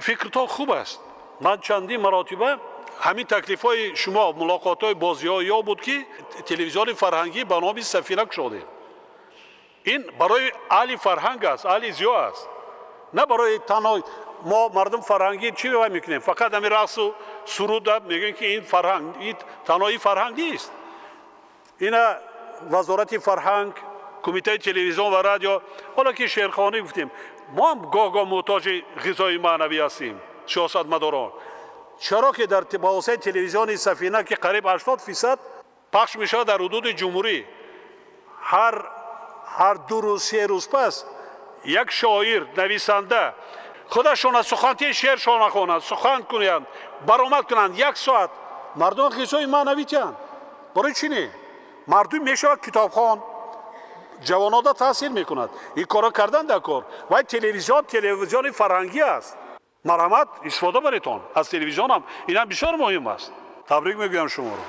Фикртон хуб аст. Ман чандин маротиба ҳамин таклифҳои шумо, мулоқотҳои бозиҳоё буд, ки телевизиони фарҳангӣ ба номи Сафина кушодем. Ин барои аҳли фарҳанг аст, аҳли зиё аст, на барои танҳо мо мардум. Фарҳангӣ чӣ вай мекунем? Фақат ҳамин рақсу суруда мегӯем, ки ин фарҳанг, ин танҳо ин фарҳанг нест. Ина Вазорати фарҳанг, Кумитаи телевизион ва радио. Ҳоло ки шеърхонӣ гуфтем, мо ҳам гоҳ-гоҳ муҳтоҷи ғизои маънавӣ ҳастем, сиёсатмадорон. Чаро ки дар ба воситаи телевизиони Сафина, ки қариб 80% пахш мешавад дар ҳудуди ҷумҳурӣ, ҳар 2 рӯз, 3 рӯз пас як шоир, нависанда худашона суханти шеършона хонанд, сухан кунанд, баромад кунанд як соат, мардум ғизои маънавӣ тиҳанд. Барои чӣ не? Мардум мешавад китобхон, ҷавонода таъсир мекунад. Ин корро кардан дар кор. Вай телевизион телевизиони фарҳангӣ аст. Марҳамат, истифода баретон аз телевизионам, инам бисёр муҳим аст. Табрик мегӯям шуморо.